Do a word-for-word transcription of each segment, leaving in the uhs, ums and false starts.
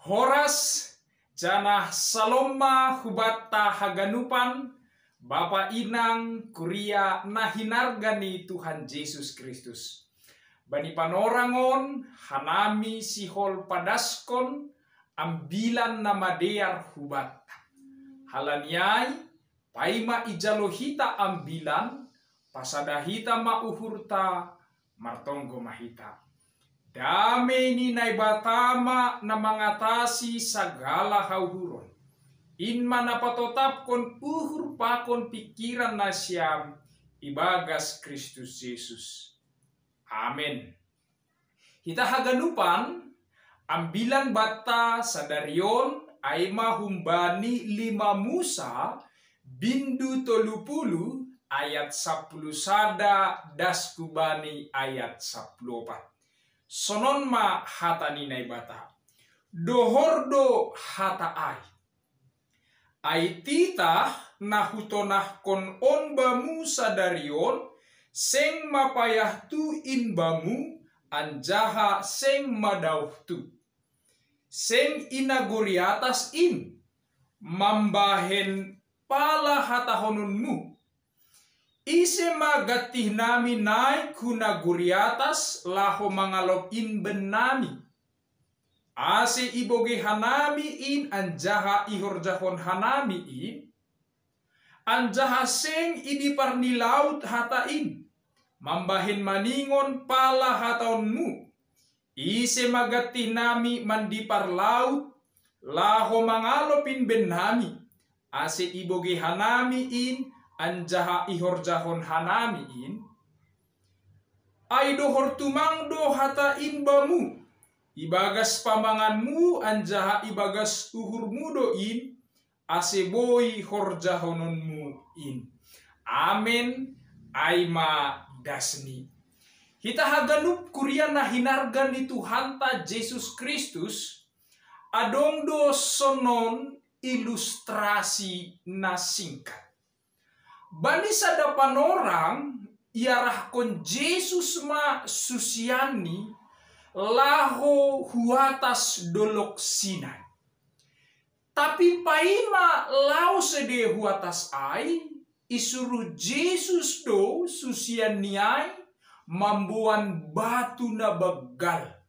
Horas, janah salom ma hubanta haganupan, bapa inang kuria na hinarga ni Tuhan Jesus Kristus. Bani panorang on, hanami sihol padaskon ambilan na madear hubanta. Halani ai, paima ijalo hita ambilan, pasada hita ma uhurta, martonggo ma hita. Dame ni Naibata ma na mangatasi sagala hauhuron. In ma na patotapkon uhur pakon pingkiran nasiam ibagas Kristus Jesus. Amen. Hita haganupan, ambilan banta sadari on ai ma humbani lima Musa, bindu tolu puluh ayat sapuluh sada das hubani ayat sapuluh opat. Sonon ma hata ni Naibata. Dohor do hata ai. Ai titah na hutonahkon on bamu sadari on, seng mapayah tu in bamu, anjaha seng madaoh tu. Seng i nagori atas in, mambahen pala hatahononmu. Ise ma gantih nami naik hu nagori atas laho mangalop in bennami? Ase ibogei hanami in anjaha ihorjahon hanami in, anjaha seng idipar ni laut hata in, mambahen maningon pala hataonmu. Ise ma gantih nami mandipar laut, laho mangalop in bennami, ase ibogei hanami in, anjaha ihorjahon hanami in? Ai dohor tumang do hata in bamu, ibagas pamanganmu anjaha ibagas uhurmu do in, ase boi horjahononmu in. Amen, ai ma dasni. Hita haganup kuria na hinarga ni Tuhanta Jesus Kristus, adong do sonon ilustrasi na singkat. Bani sada panorang, iarahkon Jesus ma susianni laho hu atas dolok Sinai. Tapi paima laho sidea hu atas ai, isuruh Jesus do susianni ai mamboan batu na banggal,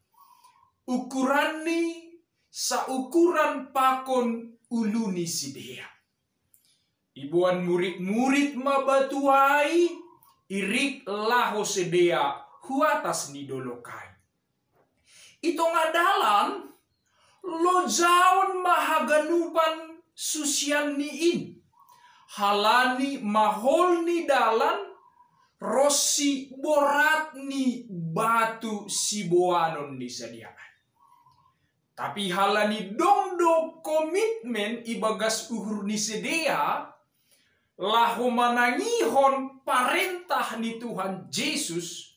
ukuranni saukuran pakon ulu ni sidea. Iboan murid-murid ma batu ai, irik laho sidea hu atas ni dolok ai. I tongah dalan, lojaon ma haganupan susianni in, halani mahol ni dalan ronsi borat ni batu siboanon ni sidea ai. Tapi halani dong do komitmen ibagas uhur ni sidea, laho manangihon parentah ni Tuhan Jesus,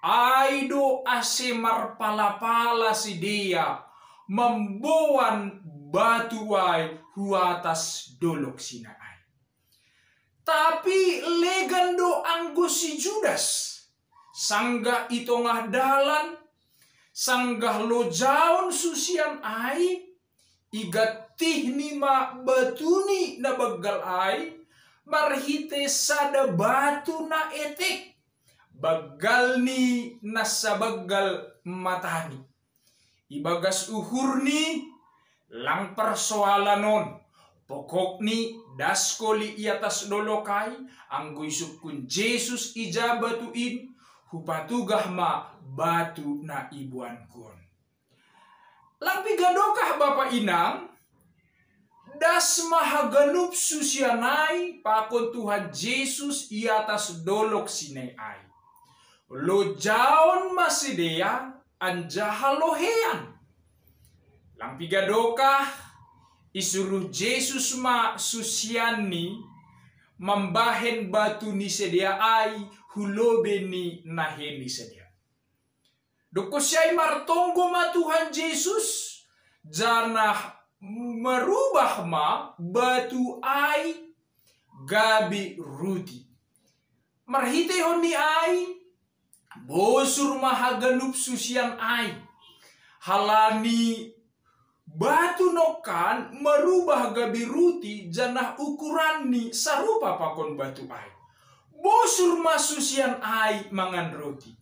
ai do ase marpalapala sidea mamboan batu ai hu atas dolok Sinai. Tapi legan do anggo si Judas, sanggah i tongah dalan, sanggah lojaon susian ai, igantihni ma batuni na banggal ai, marhite sada batu na etek, banggalni na sabanggal matani. Ibagas uhurni, lang parsoalan on, pokokni das holi i atas dolok ai, anggo isungkun Jesus ija batu in, hupatugah ma batu na iboanku on. Lang piga dokah bapa inang, das ma haganup susian ai pakon Tuhan Jesus i atas dolok Sinai ai. Lojaon ma sidea anjaha loheian. Lang piga dokah, isuruh Jesus ma susianni mambahen batu ni sidea ai hu lobei ni nahei ni sidea. Dob konsi ai martonggo ma Tuhan Jesus, janah marubah ma batu ai gabe ruti. Marhiteihon ni ai, bosur ma haganup susian ai, halani Batu nongkan marubah gabe ruti, janah ukuranni sarupa pakon batu ai. Bosur ma susian ai mangan ruti.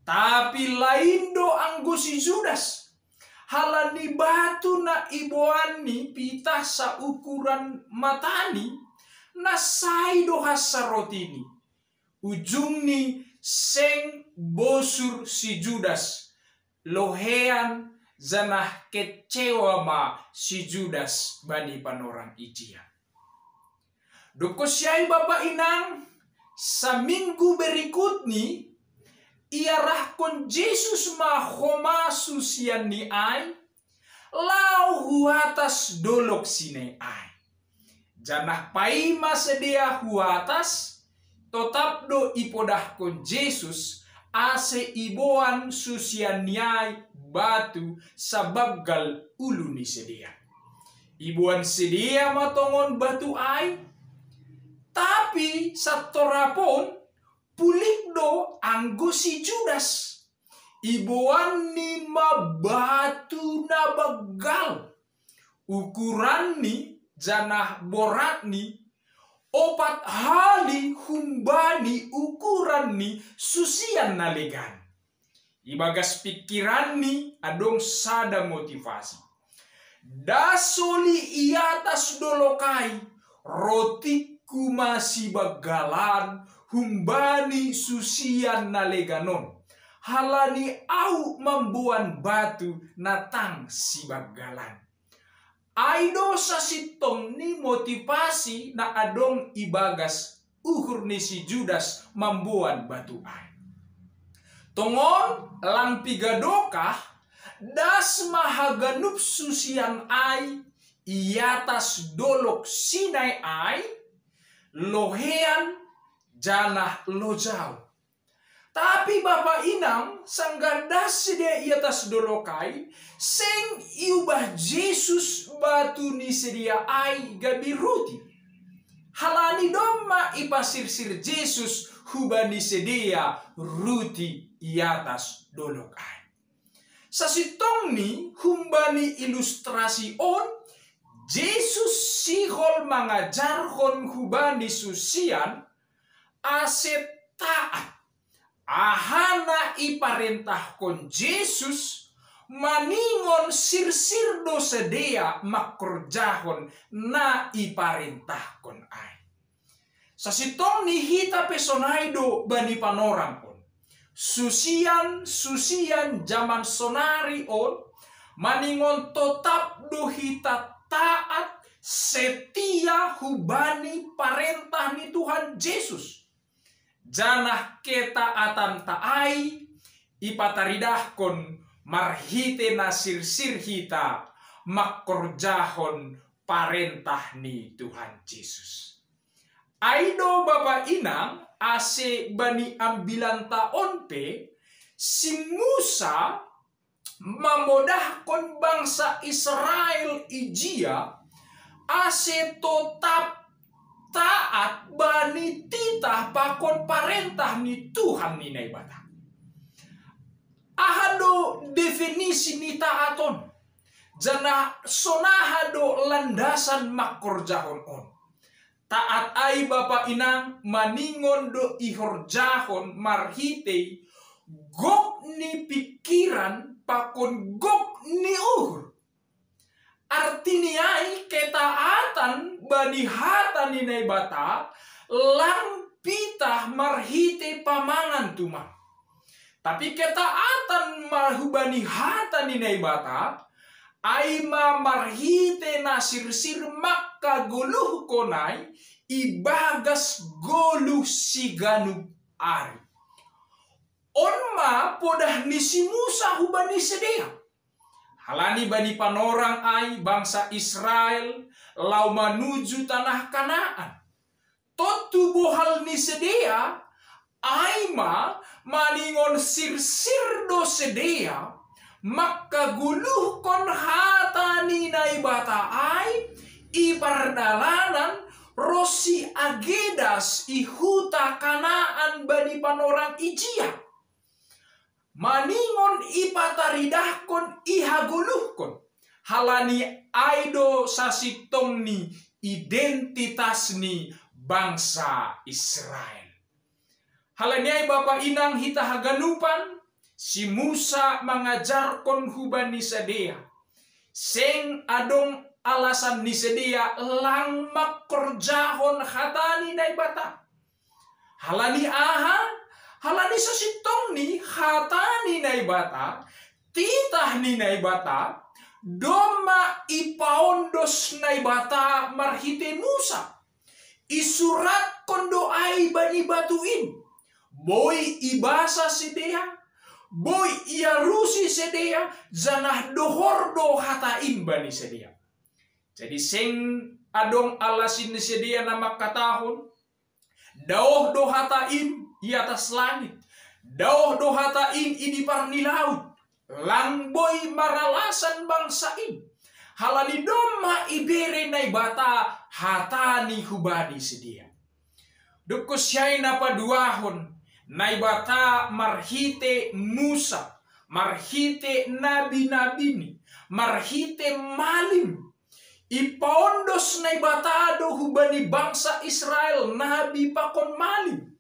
Tapi lain do anggo si Judas. Halani batu na iboanni pitah saukuran matani, na sai do hansa rotini. Ujungni seng bosur si Judas, lohean janah kecewa ma si Judas bani panorang ijia. Dob konsi ai, Bapa Inang, saminggu berikutni iarahkon Jesus ma homa susianni ai laho hu atas dolok Sinai ai. Janah paima sidea hu atas, totap do ipodahkon Jesus, ase iboan susianni ai batu sabanggal ulu ni sidea. Iboan sidea ma tongon batu ai, tapi santorap on pulik do anggo si Judas. Iboanni ma batu na banggal. Ukuranni janah boratni opat hali humbani ukuran ni susian na legan. Ibagas pingkiranni adong sada motivasi. Das soli i atas dolok ai, rotikku ma sibanggalan humbani susian na legan on, halani ahu mamboan batu na tang sibanggalan. Ai do sasintongni motivasi na adong ibagas uhur ni si Judas mamboan batu ai. Tongon lang piga dokah, das ma haganup susian ai i atas dolok Sinai ai, lohean janah lojau. Tapi Bapa Inang, sanggah das sidea i atas dolok ai, seng iubah Jesus batu ni sidea ai gabe ruti. Halani domma ipasirsir Jesus hubani sidea ruti i atas dolok ai. Sasintongni humbani ilustrasi on, Jesus sihol mangajarhon hubani susian ase taat aha na iparentahkon Jesus, maningon sirsir do sidea mangkorjahon na iparentahkon ai. Sasintongni hita pe sonai do bani panorang on. Susian-susian jaman sonari on maningon totap do hita taat setia hubani parentah ni Tuhan Jesus. Janah ketaatanta ai ipataridahkon marhite na sirsir hita mangkorjahon parentah ni Tuhan Jesus. Ai do Bapa Inang, ase bani ambilanta on pe, si Musa mamodahkon bangsa Israel ijia ase totap taat bani titah pakon parentah ni Tuhan ni Naibata. Aha do definisi ni taat on? Janah sonaha do landasan mangkorjahon on? Taat ai Bapa Inang maningon do ihorjahon marhitei gok ni pingkiran pakon gok ni uhur. Artini ai ketaatan bani hata ni Naibata lang pitah marhitei pamangan tumang. Tapi ketaatan ma hubani hata ni Naibata, ai ma marhitei na sirsir mangkagoluhkon ai ibagas goluh siganup ari. On ma podah ni si Musa hubani sidea. Halani bani panorang ai bangsa Israel laho manuju tanah Kanaan. Tontu bohal ni sidea ai ma maningon sirsir do sidea mangkagoluhkon hata ni Naibata ai i pardalanan ronsi age das i huta Kanaan bani panorang ijia. Maningon ipataridahkon ihagoluhkon Halani ai do sasintongni identitas ni bangsa Israel. Halani ai bapa inang hita haganupan, si Musa mangajarkon hubani sidea, seng adong alasan ni sidea lang mangkorjahon hata ni Naibata. Halani aha? Halani sasintongni hata ni Naibata, titah ni Naibata, domma ipaondos Naibata marhite Musa. Isuratkon do ai bani batu in. Boi ibasa sidea, boi iarusi sidea, janah dohor do hata in bani sidea. Jadi seng adong alasan ni sidea na mangkatahon, daoh do hata in i atas langit, daoh do hata in i dipar ni laut, lang boi maralasan bangsa in. Halani domma ibere Naibata hata ni hubani sidea. Dob konsi ai na paduahon Naibata marhite Musa, marhite nabi-nabini, marhite malim. Ipaondos Naibata do hubani bangsa Israel nabi pakon malim.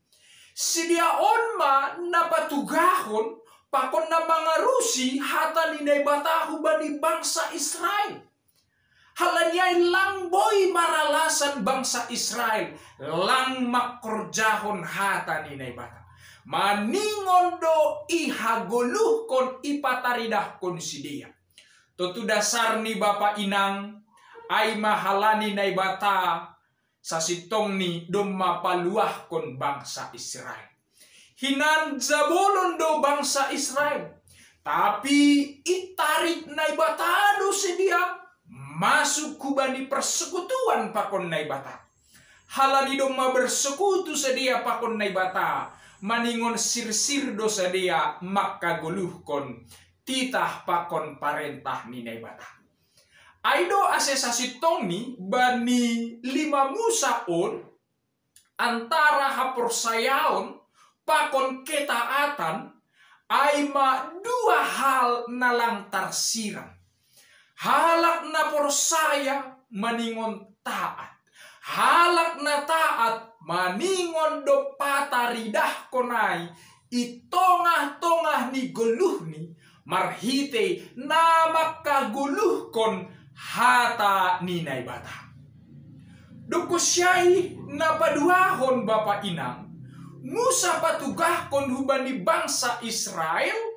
Sidea on ma na patugahon pakon na mangarusi hata ni Naibata hubani bangsa Israel. Halani ai lang boi maralasan bangsa Israel, lang mangkorjahon hata ni Naibata. Maningon do ihagoluhkon, ipataridahkon sidea. Tontu dasar ni bapa inang, ai ma halani Naibata sasintongni domma paluahkon bangsa Israel. Hinan jabolon do bangsa Israel, tapi itarik Naibata do sidea masuk hubani persekutuan pakon Naibata. Halani domma bersekutu sidea pakon Naibata, maningon sirsir do sidea mangkagoluhkon titah pakon parentah ni Naibata. Ai do ase sasintongni bani lima Musa on, antara haporsayaon pakon ketaatan, ai ma dua hal na lang tarsirang. Halak na porsaya maningon taat. Halak na taat maningon do pataridahkon ai i tongah-tongah ni goluhni marhite na mangkagoluhkon hata ni Naibata. Dob konsi ai na paduahon bapa inang, Musa patugahkon hubani bangsa Israel,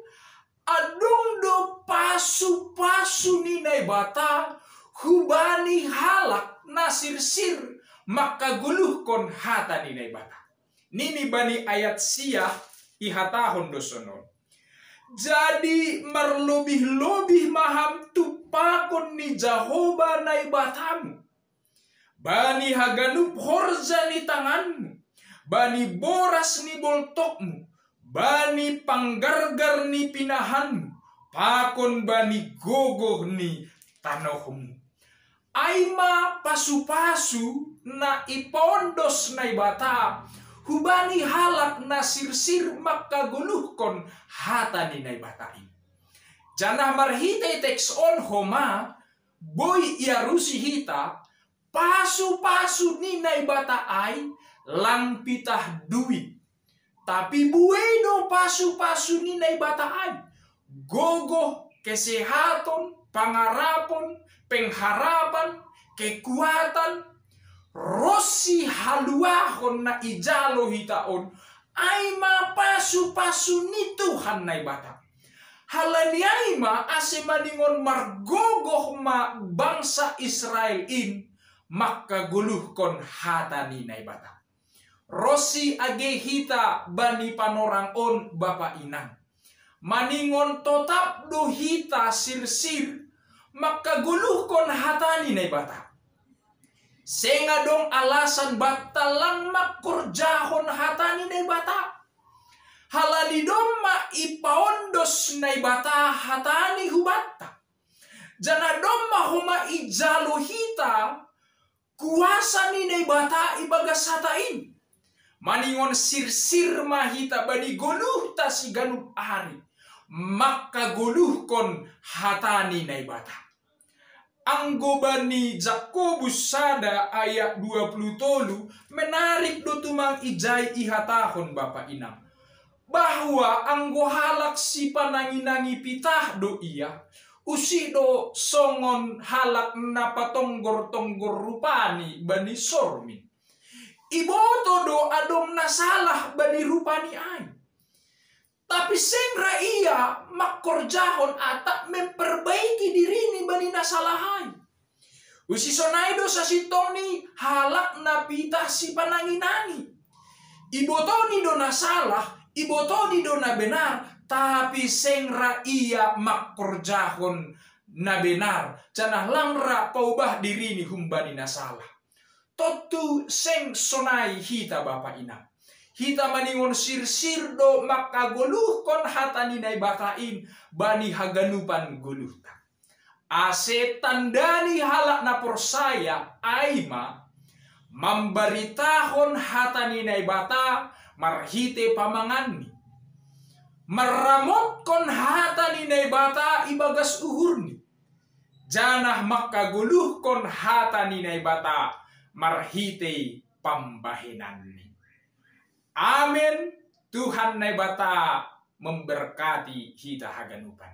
adong do pasu-pasu ni Naibata hubani halak na sirsir mangkagoluhkon hata ni Naibata. Nini bani ayat sia, ihatahon do sonon: Jadi marlobih-lobih ma ham tumpakon ni Jahowa Naibatamu, bani haganup horja ni tanganmu, bani boras ni boltokmu, bani panggargar ni pinahanmu, pakon bani gogoh ni tanohmu. Ai ma pasu-pasu na ipaondos Naibata hubani halak na sirsir mangkagoluhkon hata ni Naibata i. Janah marhite teks on homa boi iarusi hita, pasu-pasu ni Naibata ai lang pitah duit. Tapi buei do pasu-pasu ni Naibata ai: gogoh, kesehaton, pangarapon, pengharapan, kekuatan, ronsi haluahon na ijalo hita on, ai ma pasu-pasu ni Tuhan Naibata. Halani ai ma ase maningon margogoh ma bangsa Israel in mangkagoluhkon hata ni Naibata. Ronsi age hita bani panorang on bapa inang, maningon totap do hita sirsir mangkagoluhkon hata ni Naibata. Seng adong alasan banta lang mangkorjahon hata ni Naibata. Halani domma ipaondos Naibata hata ni hubanta. Janah domma homa ijalo hita kuasa ni Naibata ibagas hata in. Maningon sirsir ma hita bani goluhta siganup ari mangkagoluhkon hata ni Naibata. Anggo bani Jakobus sada ayat dua puluh tolu, menarik do tumang ijai ihatahon bapa inang, bahwa anggo halak sipananginangi pitah do ia, usih do songon halak na patonggor-tonggor rupani bani sormin. Iboto do adong na salah bani rupani ai. Tapi seng ra ia mangkorjahon atap memperbaiki dirini bani na salah ai. Usisonai do sasintongni halak na pitah sipananginangi. Ibotoni do na salah, ibotoni do na benar, tapi seng ra ia mangkorjahon na benar, janah lang ra paubah dirini humbani na salah. Tontu seng sonai hita bapa inang. Hita maningon sirsir do mangkagoluhkon hata ni Naibata in bani haganupan goluhta. Ase tanda ni halak na porsaya ai ma mambaritahon hata ni Naibata marhite pamanganni, marramotkon hata ni Naibata ibagas uhurni, janah mangkagoluhkon hata ni Naibata marhite pambahenanni. Amen. Tuhan Naibata memberkati hita haganupan.